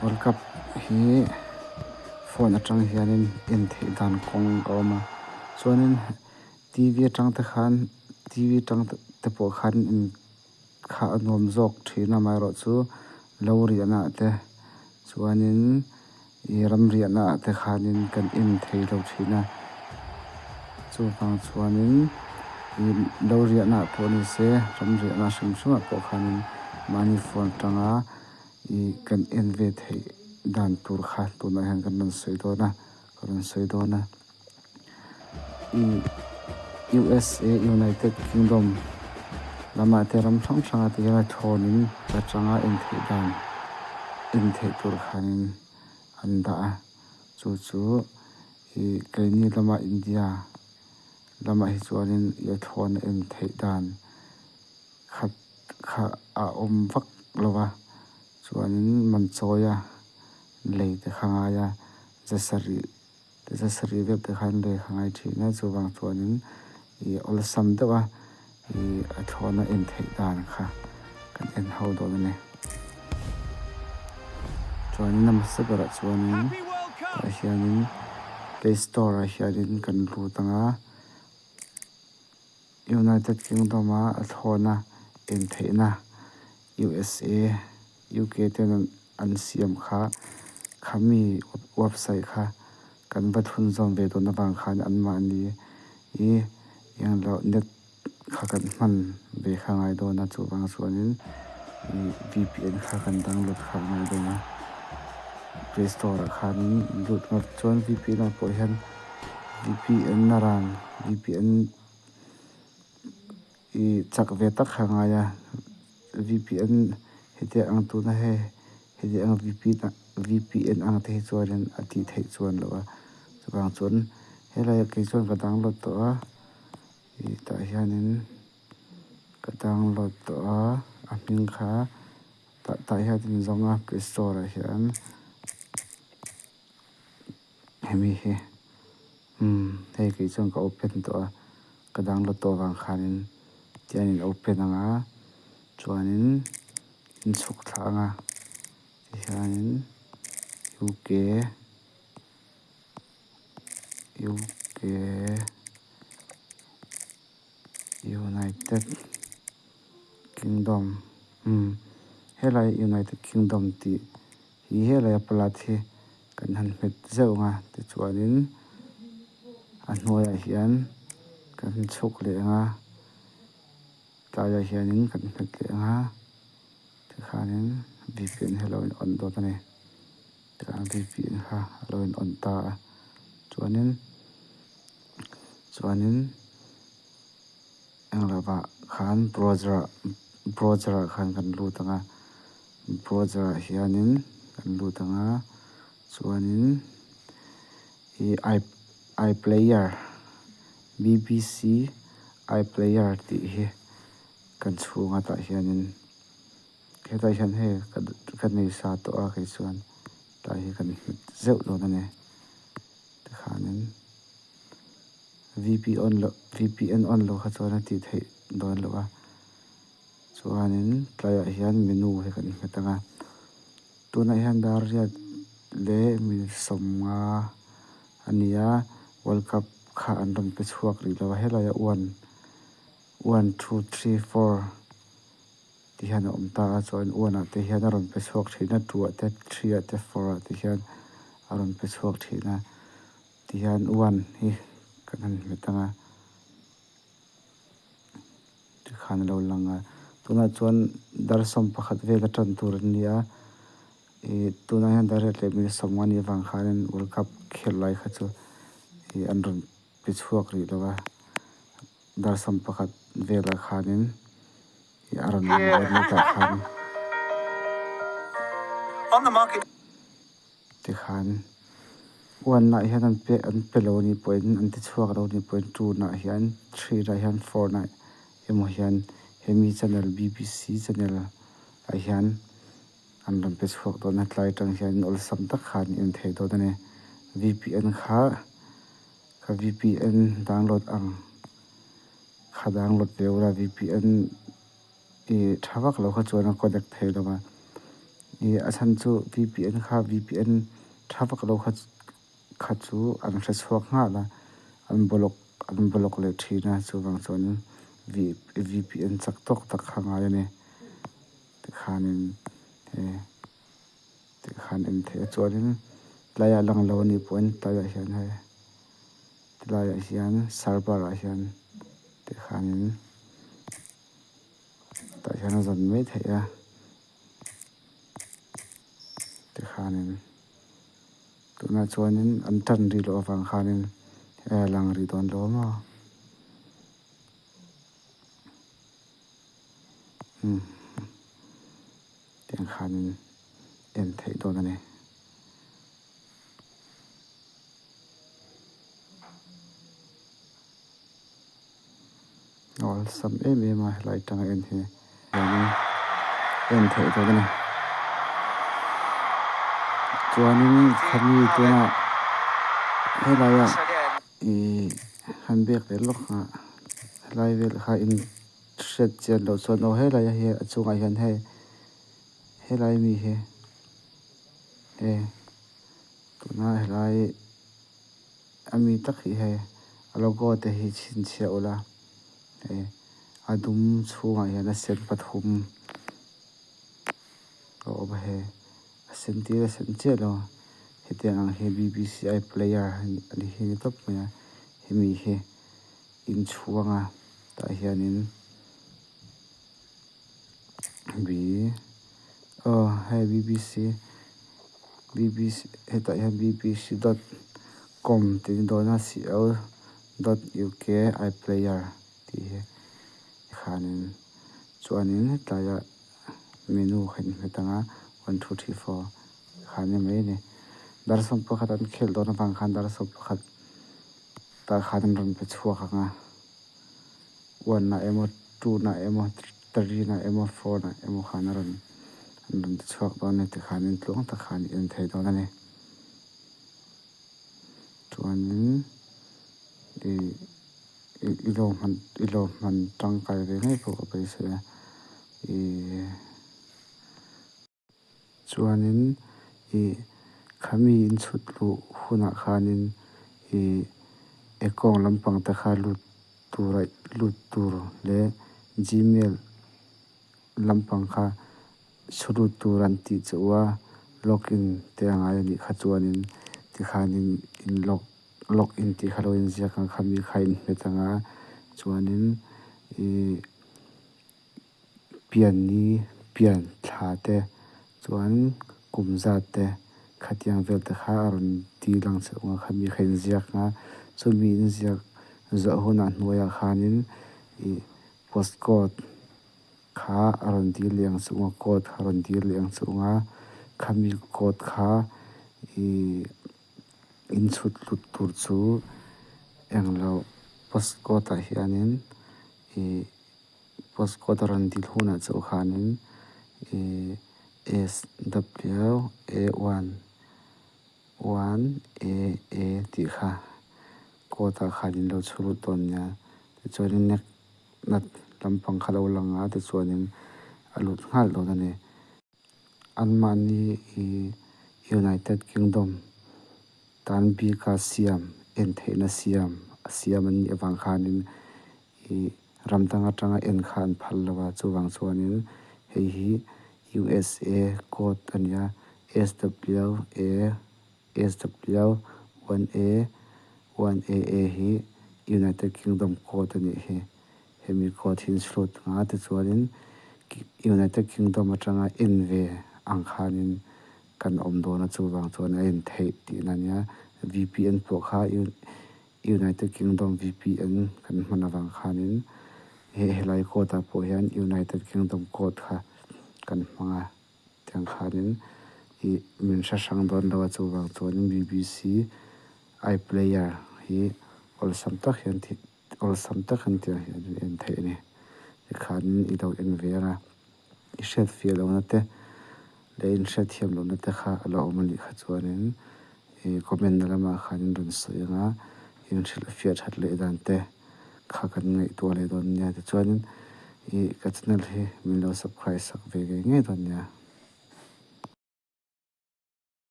World Cup hi phone atang hianin en theih dan kawng a awm a chuanin T V atang te khan T V atang te pawh khan en kha a nuam zawk thin a amaherawhchu lo riahna ah te chuanin ih ram riahna ah te khanin kan en thei lo thin a chuvang chuanin ih lo riahna ah pawh ni se ram riahna hrim hrim ah pawh khanin mahni phone atanga ih kan en ve theih dan tur kha tunah hian kan rawn sawi dawn a ka rawn sawi dawn a. Ih USA United Kingdom lamah te ram hrang hranga te hian a thawnin atanga en theih dan en theih tur khanin an dah a chu chu ih keini lama India lamah hi chuanin ih a thawn a en theih dan khat kha a awm vak lo va chuanin man chawia lei te kha ngai a zasarih. Zasarih vel te khan lei kha ngai thin a chuvang chuanin ih awlsam deuh a ih a thlawna en theih dan kha kan en ho dawn a ni. Chuanin a hmasa berah chuanin tah hianin play store ah hianin kan lut ang a United Kingdom a a thlawna en theihna USA UK ten an siam kha khami website kha kan va thunzawm ve dawn avang khan anmahni i englo net kha kan hman ve kha ngai dawn a chuvang chuanin ih V_P_N kha kan download kha a ngai dawn a play store ah khanin lut ngawt chuan V_P_N ah pawh hian V_P_N a ran V_P_N ih chak ve tak kha a ngai a. V_P_N hetiang ang tuna hei hetiang ang V_P_N ang te hi chuanin a tih theih chuan loh a chuvang chuan helaiah kei chuan ka download tawh a ih tah hianin ka download tawh a a hming kha tah tah hian zawng a play store ah hian hemi hi umm hei kei chuan ka open tawh a ka download tawh avang khanin tian in open ang a chuanin in chhuk thla ang a tihianin U_K U_K United Kingdom umm helai United Kingdom tih hi helai a palat hi kan han hmet zeuh ang a tichuanin a hnuaiah hian kan chhuk leh ang a tlaiah hianin kan hmet leh ang a tikhanin V_P_N hi a lo in on dawt a ni tikhan V_P_N kha a lo in on ta a chuanin. Chuanin eng lovah khan browser ah browser ah khan kan lut ang a browser ah hianin kan lut ang a chuanin ih i i player B_B_C i player tih hi kan chhung a tah hianin hetah hian hei ka nei sa tawh a kei chuan tah hi kan hmet zeuh dawn a ni. Tikhanin V_P on loh V_P_N on loh kha chuan a tih theih dawn loh a chuanin tlaiah hian menu hi kan hmet ang a tunah hian dar riat leh minute sawmnga a ni a world cup kha an rawn pe chhuak rih lo a helaiah one one two three four ti hian a awm ta a chuan one ah te hian a rawn pe chhuak thin a two ah te three ah te four ah te hian a rawn pe chhuak thin a ti hian one hi kan han hmet ang a tikhan a lo lang a tunah chuan dar sawm pakhat vel a tan tur an ni a ih tunah hian dar riat leh minute sawmnga nih avang khanin world cup khelh lai kha chu ih an rawn pe chhuak rih lo a dar sawm pakhat velah khanin. A rawn lang dawn mai tah khan tikhan one ah hian an pe an pe lo anih pawhin an ti chhuak lo anih pawhin two nah hian three nah hian four nah emaw hian hemi channel B_B_C channel ah hian an rawn pe chhuak dawn a tlai atang hian awlsam tak khan en thei dawn a ni V_P_N kha ka V_P_N download ang. Kha download ve ula V_P_N i tha vak lo kha chuan a connect thei lo a. Ih a chhan chu VPN kha VPN tha vak lo kha kha chu an hre chhuak nghal a an block an block leh thin a chuvang chuanin VPN chak tawk tak kha ngai a ni tikhanin he tikhan en theih a chuanin tlaiah lang lo a nih pawhin tlaiah hian hei tilaiah hian server ah hian tikhanin tah hian a zawn mai theih a tikhanin tunah chuanin an tan rih loh avang khanin hei a lang rih dawn lo maw umm tiang khanin en theih dawn a ni. Awlsam em em a helai tanga en hi hianin en theih dawn a ni. Chuanin khami tuna helaia ih han biak leh lawk ang a helai vel kha in hriat chian loh chuan aw helai hi a chungah hian hei helai mi hi hei tuna helai. A mi tak hi hei a logo te hi chhinchhiah ula hei a dum chhungah hian a sen pathum a awm a hei a sen tir a sen chiah lo hetiang ang hi B_B_C iplayer a ni hi ni tawp mai a hemi hi inchhuang a tah hianin B aw hei B_B_C B_B_C hetah hian B_B_C dot com tih a ni dawn a C O dot U K iplayer tih hi khanin chuanin tlaiah menu kha inhmet ang a one two three four kha a ni mai a ni dar 11 an khelh dawn avang khan dar 11 tah khan an rawn pe chhuak ang a. One ah emaw two na emaw three na emaw four na emaw khan a rawn an rawn ti chhuak dawn a ni tikhanin tluang tak khan i en thei dawn a ni. Chuanin ih i lo hman i lo hman tangkai ve ngei pawh ka beisei a ih. Chuanin ih khami in chhut luh hunah khanin ih account lampang te kha lut tura lut tur leh gmail lampang kha chhu lut tur an tih che u a login te a ngai a nih kha chuanin tikhanin in log login tih kha lo inziak ang khami kha a inhmet ang a chuanin ih. Pianni pian thla te chuan kum zat te khatiang vel te kha a rawn ti lang chho ang a khami kha inziak a chumi inziak zawh hunah hnuaiah khanin ih post code kha a rawn dil leh ang chung a code kha a rawn dil leh ang chung a khami code kha ih inchhut lut tur chu englo post code ah hianin ih. Post code a rawn dil hunah chauh khanin ih S W A one one A A tih kha code ah khan in lo chhu lut dawn nia tichuanin next nat lampang kha lo lang a tichuanin a lut nghal dawn a ni. Anmahni ih United Kingdom tan bika siam en theihna siam a siam an nih avang khanin ih ram dang atanga en kha an phal lo a, chuvang chuanin hei hi USA code a nia SWA SW one A one A A hi United Kingdom code a nih hi hemi code hi inchhlut anga tichuanin United Kingdom atanga en ve ang khanin kan awm dawn a chuvang chuan a en theih tihna a nia V_P_N pawh kha United Kingdom VPN kan hman avang khanin he helai code ah pawh hian United Kingdom code kha kan hmang a tiang khanin ih min hre hrang dawn lo a chuvang chuanin BBC iPlayer hi awlsam tak hian awlsam tak hian tiang hian an en theih a ni tikhanin i lo en ve ang a i hriat fiah lohna te leh in hriatthiam lohna te kha a lo awm a nih kha chuanin Ih comment na lamah khan in rawn sawi ang a, in hrilh fiah that leh dan te kha kan ngaihtuah leh dawn nia. Tichuanin ih ka channel hi min lo subscribe sak ve ngei ngei dawn nia.